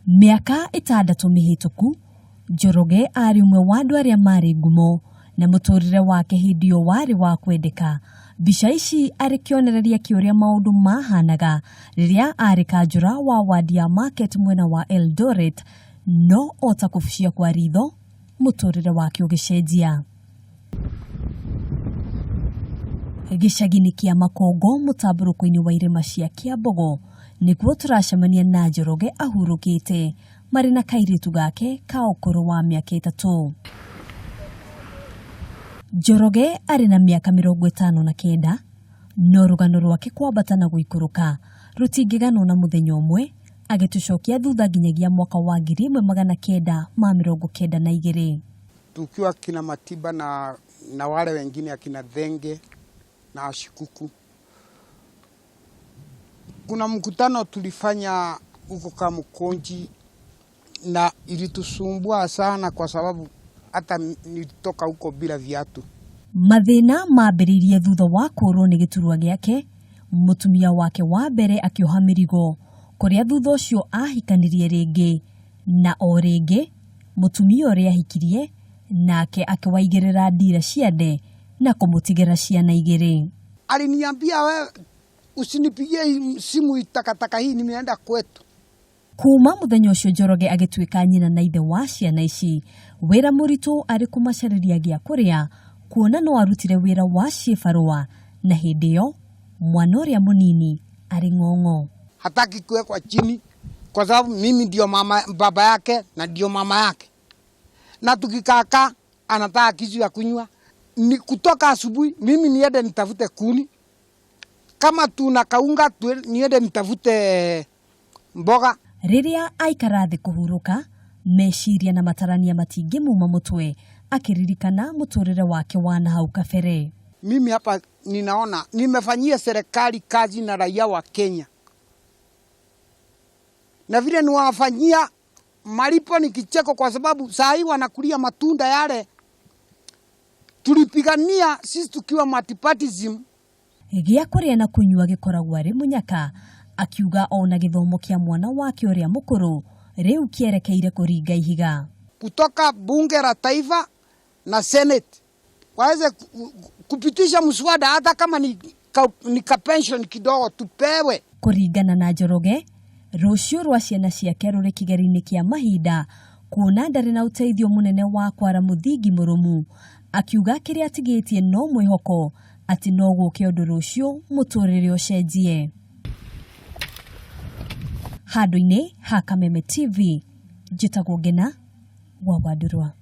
Mĩaka ĩtandatũ mĩhĩtũku, Njoroge arĩ ũmwe wa andũ arĩa marĩ ngumo na mũtũrĩre wake hĩndĩ ĩyo warĩ wa kwendeka. Mbica ici arĩ kĩonereria kĩa ũrĩa maũndũ mahanaga rĩrĩa arĩ kanjũra wa wadi ya Market mwena wa Eldoret, no ota kũbucia kwa ritho mũtũrĩre wake ũgĩcenjia. Gĩcagi-inĩ kĩa Makongo mũtambũrũko-inĩ wa irĩma cia Kĩambogo nĩkuo tũracemania na Njoroge ahurũkĩte marĩ na kairĩtu gake ka ũkũrũ wa mĩaka 3. Njoroge arĩ na mĩaka 59 no rũgano rwake kwambata na gũikũrũka rũtingĩganwo na mũthenya ũmwe agĩtũcokia thutha nginyagia mwaka wa 1992. Tukiwa kina Matiba na wale wengine akina Thenge na Ashikuku. Kuna mkutano tulifanya huko Kamukunji na ilitusumbua sana kwa sababu hata nilitoka huko bila viatu. Mathĩna mambĩrĩirie thutha wa kũũrwo nĩ gĩturwa gĩake, mũtumia wake wa mbere akĩoha mĩrigo kũrĩa thutha ũcio ahikanirie rĩngĩ na o rĩngĩ mũtumia ũrĩa ahikirie nake akĩwaigĩrĩra ndira ciande na kũmũtigĩra ciana igĩrĩ. Aliniambia, wewe usinipigie simu takataka hii, nimeenda kwetu. Kuma mũthenya ũcio Njoroge agĩtuĩka nyina na ithe wa ciana ici, wĩra mũritũ arĩ kũmacarĩria gĩa kũrĩa, kuona no arutire wĩra wa ciĩbarũa na hĩndĩ ĩyo mwana ũrĩa mũnini arĩ ng'ong'o. Hataki kuwekwa chini kwa sababu mimi ndio mama, baba yake na ndio mama yake, na tukikaka anataka kitu ya kunywa. Ni kutoka asubuhi mimi niende nitafute kuni, kama tuna kaunga niende nitafute mboga. Rĩrĩa aikara thĩ kũhurũka, meciria na matarania matingĩmuma mũtwe akĩririkana mũtũrĩre wake wa na hau kabere. Mimi hapa ninaona nimefanyia serikali kazi na raia wa Kenya, na vile niwafanyia malipo ni kicheko, kwa sababu saa hii wanakulia matunda yale tulipigania sisi tukiwa multipartyism. Gĩa kũrĩa na kũnyua gĩkoragwo arĩ mũnyaka, akiuga ona gĩthomo kĩa mwana wake ũrĩa mũkũrũ rĩu kĩerekeire kũringa ihiga. Kutoka bunge la taifa na senate waweze kupitisha mswada hata kama ni ka pension kidogo tupewe. Kũringana na Njoroge, rũciũ rwa ciana ciake rũrĩ kĩgeri-inĩ kĩa mahinda kuona ndarĩ na ũteithio mũnene wa kwara mũthingi mũrũmu, akiuga kĩrĩa atigĩtie no mwĩhoko atĩ no gũke ũndũ rũciũ mũtũrĩre ũcenjie. Handũ-inĩ ha Kameme TV, njĩtagwo Ngena wa Wandũrwa.